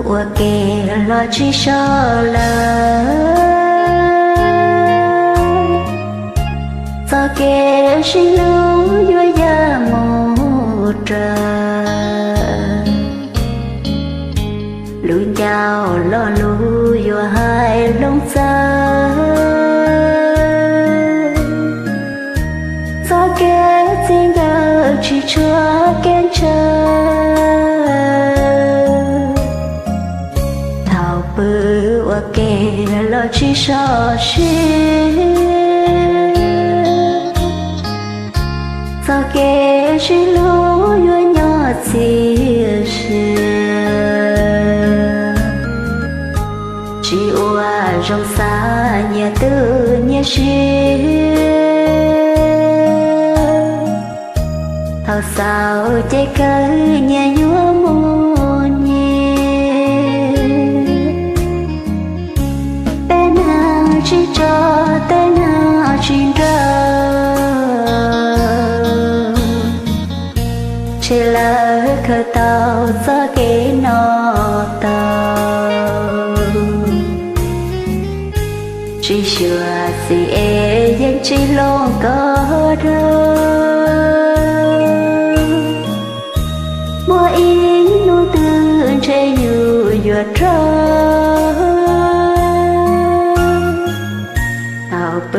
Ua ke los tsis so lawm, txoj kev sib hlub yuav yaj mus raws, lub ncauj lo lus yuav hais hloov txawv, txoj kev txij nkawm tsis tshua kev ntshaw. Thaum pw ua ke los tsis so sib, txoj kev sib hlub yuav nyob txias sia, tsis ua zoo xav nyias twj nyias siab. Thaum xaus ces kawg nyias yuav mus nyias, peb neeg tsis tso tej neeg tsis nrog, ntshe lawv khaws tau txoj kev no tau. Tsis xyuam xim es yeej tsis hloov koj dhau, muaj ib hnub twg ntshe yus yuav raug. Thaum pw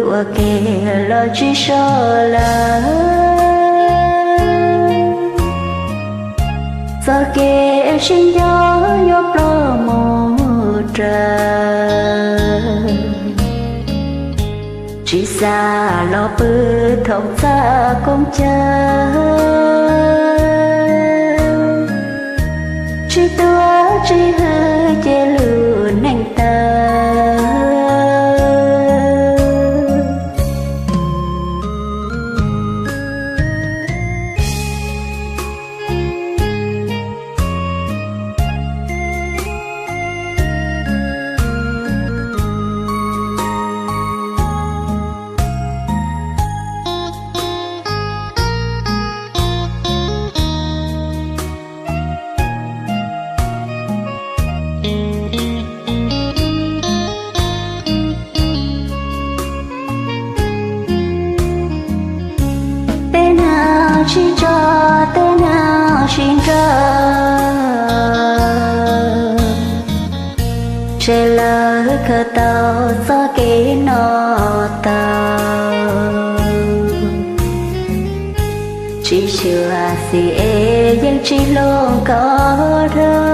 ua ke los tsis so lawm, txoj kev sib nco yuav ploj mus raws, tsis xav los pw thoom txaj koob cawv, tsis tuav tsis hwm ces lub neej tawg. Tej neeg tsis tso tej neeg sib nrog, ntshe lawv khaws tau txoj kev no tau. Tsis xyuam xim es yeej tsis hloov koj dhau,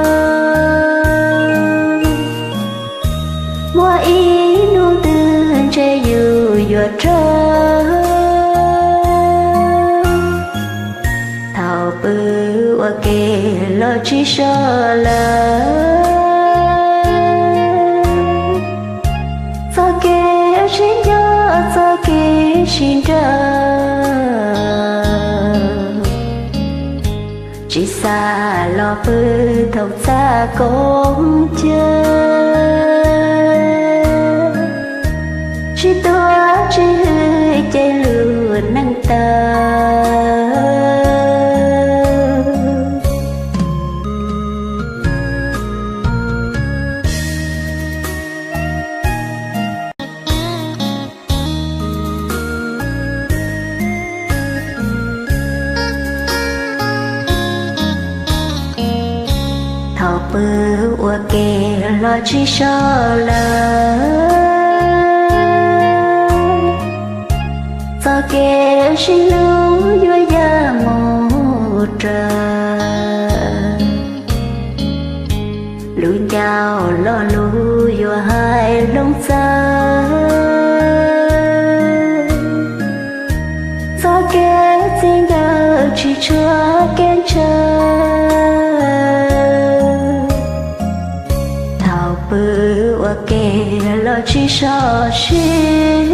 muaj ib hnub twg ntshe yus yuav raug. Thaum pw ua ke los tsis so lawm, txoj kev sib nco txoj kev sib nrog, tsis xav los pw thoom txaj koob cawv, tsis tuav tsis hwm ces lub neej tawg. Thaum pw ua ke los tsis so lawm, txoj kev sib hlub yuav yaj mus raws, lub ncauj lo lus yuav hais hloov txawv, txoj kev txij nkawm tsis tshua kev ntshaw. Thaum pw ua ke los tsis so sib,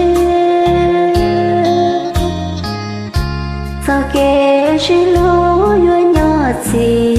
txoj kev sib hlub yuav nyob txias